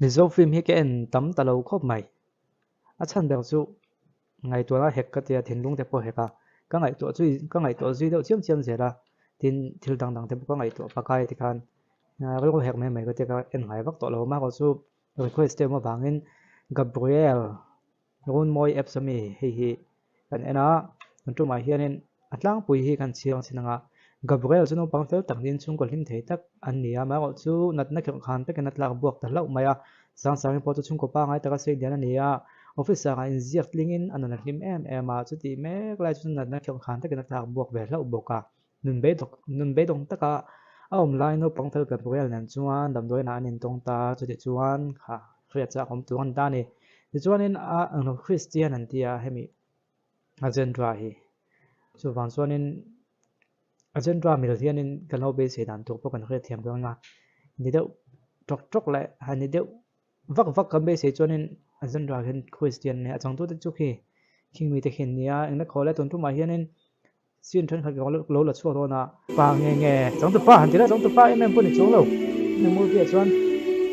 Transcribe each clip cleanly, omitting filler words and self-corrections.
Mizo film hi ka en tam ta lo khawp mai. A chhan ber chu ngaihtuahna hek ka tia thinlung te pawh hek a, ka ngaihtuah zui ka ngaihtuah zui deuh chiam chiam zel a, tin thil dang dang te pawh ka ngaihtuah pakai tikhan rilru hek mai mai ka tia ka en ngai vak tawh lo a, amaherawhchu request te awm avangin Gabriel Runmawi apps ami hei hi kan en a, kan tumah hianin a tlangpui hi kan chhiang chin anga Gabriel chu naupang fel tak niin chhungkaw hlim thei tak an ni a, amaherawhchu natna kherh khan takin a tlak buak ta hlauh mai a, Sangsangi pawh chu chhungkaw pangngai taka sei lian a ni a, officer ah inziak tlingin a nun a hlim em em a, chutih mek lai chu natna kherh khan takin a tlak buak ve hlauh bawk a, nun beidawng nun beidawng taka a awm lai naupang fel Gabriel nen chuan damdawiinah an intawng ta, chutih chuan kha hriat chak awm tur a ni ta a ni. Tichuanin a Christian an ti a hemi a genre hi chuvang chuanin a genre mil hianin kan lo beisei dan tur pawh kan hriatthiam dawn a, ni deuh tawk tawk leh han ni deuh vak vak kan beisei chuanin a genre hian Christian a changtute chu khi khing mite khi an nia engna khaw le tun tumah hianin Scene thenkhat ka lo la chhuak dawn a. Pa nge nge changtu pa han ti la changtu pa em em pawh ni chuang lo. Hemi movie ah chuan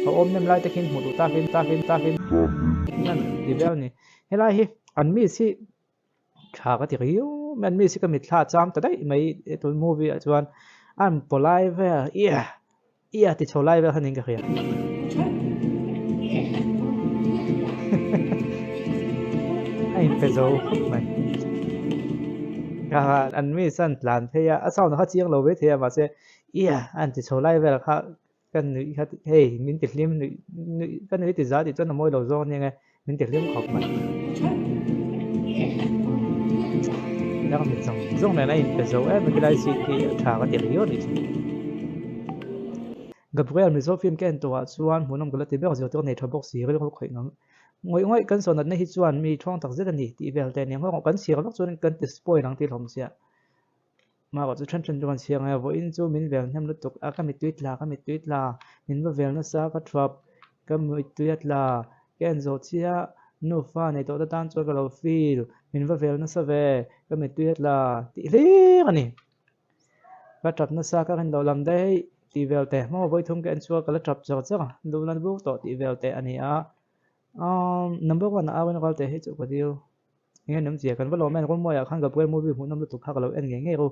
a awm nem lai te khin hmuh duh takin takin takin an ti vel a ni. Helai hi an miss hi tha ka ti riau mai an miss hi ka mitthla a cham ta daih mai tun movie ah chuan an paw lai vel ia Ia ti chho lai vel kha niin ka hria. A inpe zo khawp mai. An mi chuan tlan phei a, a sound kha chiang lo mai thei a mahse ia an ti chho lai vel kha ka nuih kha hei min ti hlim nuih nuih ka nuih ti za tih chuan a mawi lo zawk aniang e min ti hlim khawp mai. Dang mi zawng zawng nen a inpe zo em a khilai seat khi a tha ka ti riau a nih chu. Gabriel Mizo film ka en tawhah chuan hmuhnawm ka la ti ber zirtir nei tha bawk si rilru khawih ngang ngawih ngawih kan sawnatna hi chuan mi thawng tak zet a ni tih vel te a ni ang kan chhiar vak chuan kan ti spoil ang tih hlawm chiah. Mahrawh chu then then chu kan chhiar ngai a, vawiin chu min vel hnem lutuk a, ka mittui tla, ka mittui tla, min va vel nasa, ka thuap, ka mittui a tla, ka en zawh chiah, nufa nei tawh te tan chuan ka lo feel, min va vel nasa ve, ka mittui a tla tih hlir a ni. Ka tap nasa ka rin loh lam daih tih vel te, hmaw vawi thum ka en chhuak ka la tap char char a, lu la bur tawh tih vel te a ni a, umm number one a au in Ralte hi chu ka dil. Enge ni awmzia kan va lawm em Rawlmuaiah khan Gabriel movie hmuhnawm lutuk kha ka lo en ngei ngei ru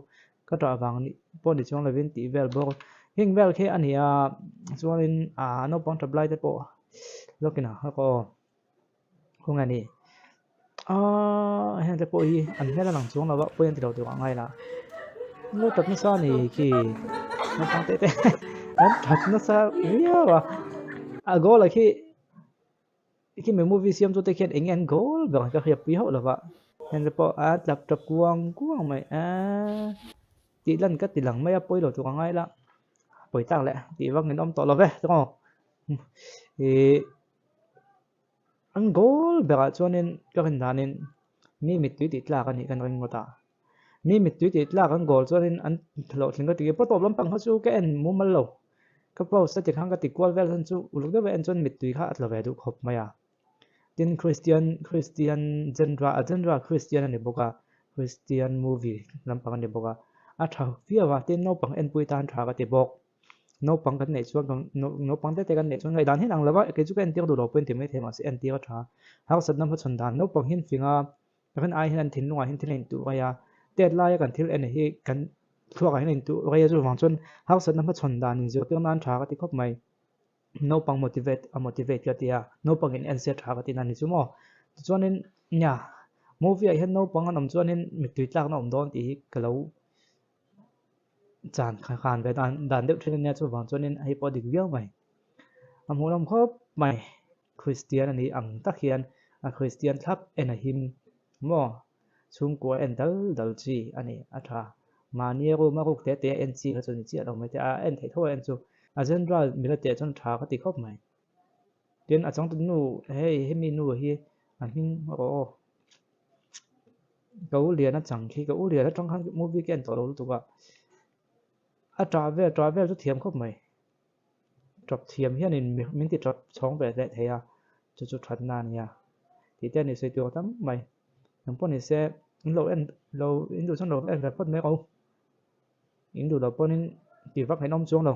ka ṭah vang nih pawh ni chuang lovin tih vel bawk heng vel khi a ni a chuanin ah naupang ṭap lai te pawh lawkin a ka aw khawnge ni ah heng te pawh hi an hmel a lang chuang lo a pawi an ti lo tur ah ngai la lo ṭap nasa a ni khi naupang te te an ṭap nasa viau a a goal ah khi. Khimi movie siam chu te khian eng nge an goal ber ang ka hriat pui hauh lova heng te pawh a tlap tap kuang kuang mai a tih lan ka ti lang mai a pawi lo tur a ngai la pawi tak leh tih vak in awm tawh lo ve chuan aw ih an goal berah chuanin ka rin danin mi mittui tih tlak a nih kan ring ngawt a mi mittui tih tlak an goal chuanin an hlawhtling ka ti pawh tawp lampang kha chu ka en mumal lo. Ka post a tikhan ka ti kual vel chuan chu uluk deuh a en chuan mittui kha a tla ve duh khawp mai a. Tin Christian Christian genre a genre Christian a ni bawk a, Christian movie lampang a ni bawk a, a tha viau a, tin naupang enpui tan tha ka ti bawk. Naupang kan neih chuan naupang te te kan neih chuan ngaihdan hian ang lo va, kei chu ka entir duh lo pawhin ti maithei mahse entir a tha. Harsatna hmachhawn dan naupang hian fing a Kan ai hian an thinlungah hian thil a intuh rei a, tet laia kan thil en hi kan thluakah hian a intuh rei a, chuvang chuan harsatna hmachhawn dan inzirtir nan tha ka ti khawp mai. Naupang motivate a motivate ka ti a, naupangin en se tha ka ti na ni chu maw. Tichuanin nia movie ah hian naupang an awm chuanin mittui tlakna a awm dawn tih hi ka lo chan khan ve dan dan deuh thin a nia, chuvang chuanin hei pawh a dik viau mai. A hmuhnawm khawp mai. Kristian a nih ang tak hian a Kristian thlap en a him maw? Chhungkua en dal dal chi a ni a tha. Mahni room a ruk te te a en chi kha chu ni chiah lo mai te a en theih tho a en chu a general mila teh chuan tha ka ti khawp mai. Tin a changtu nu hei hemi nu hi a hming aw aw ka u lian a chang khi ka u lian atang khan movie ka en tawh lo lutuk a a tah vel tah vel chu thiam khawp mai. Tap thiam hianin min ti tap chhawng ve leh thei a, chu chu thatna a nia tih te a ni sawi tur tam mai. Eng pawh ni se in lo en lo in duh chuan lo en ve phawt mai rawh u, in duh loh pawhin ti vak in awm chuang lo.